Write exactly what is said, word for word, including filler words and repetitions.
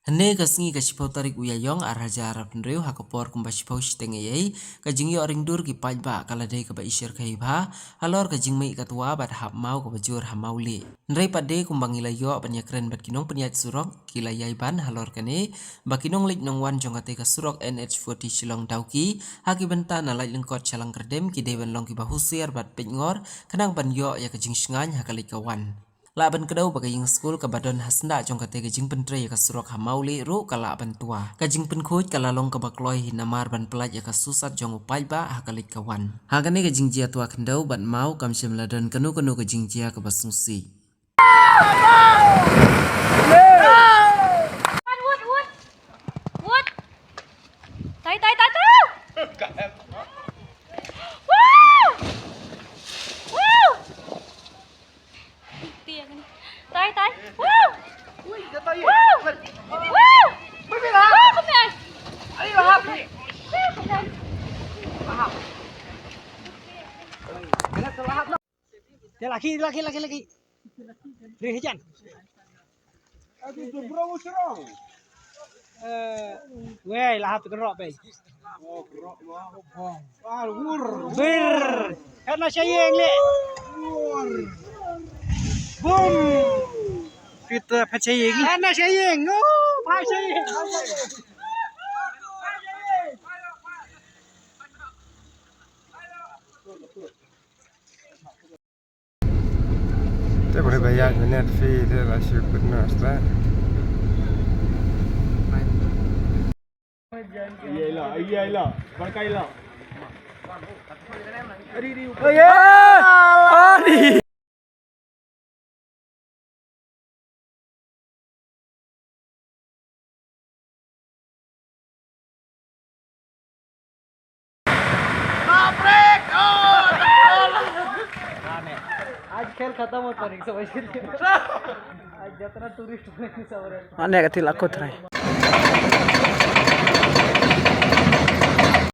Hynne ka sngi ka shiphew tarik u Ïaïong ar hajar arphew hynriew ha ka por kumba shiphew shiteng eiei, ka jingïoh ringdur ki paidbah ka la dei kaba ishyrkhei bha halor ka jingmih ka twa bad hap maw kaba jur ha Mawlieh. Hynrei pat de kumba ngi la ïoh ban ïakren bad ki nongpynïaid surok, ki la ïai ban halor kane ba ki nongleit nongwan jong kata ka surok N H forty Shillong Dawki ha ki bynta na Laitlyngkot Shalangkyrdem ki dei ban long kiba husiar bad peitngor khnang ban ïoh ïa ka jingshngaiñ ha ka leit ka wan. Lah ban kdew ba ka ïing skul kaba don ha syndah jong kata ka jingpyntrei ïa ka surok ha Mawlieh ruh ka lah ban twa. Ka jingpynkhuid ka la long kaba kloi hi namar ban pyllait ïa ka susat jong u paidbah ha ka leit ka wan. Ha kane ka jingjia twa khyndew bad maw kam shym la don kano kano ka jingjia kaba sngewsih. Wut, wut, wut. Tai, tai, tai, tai. Woo! Woo! Tiang ni. Tai, tai. Woo! Woo! Woo! Woo! Kumne. Woo! Kumne. Te laki, laki, laki, laki. Re hijan. Eh, wei, lahap tu kerok, bei. Wah, wur. Bir. Hana sayang, le. Wur. Bum. Kita pacayang. Hana sayang. Oh, pacayang. Te bari bhaiya, net fee te la shu kut na asta. Iya ila, iya ila, barkai ila. Ari, ari, ari. आज खेल खत्म होता नहीं, समझ लीजिए। आज जितना टूरिस्ट, सब। Ane ka thil akut rai.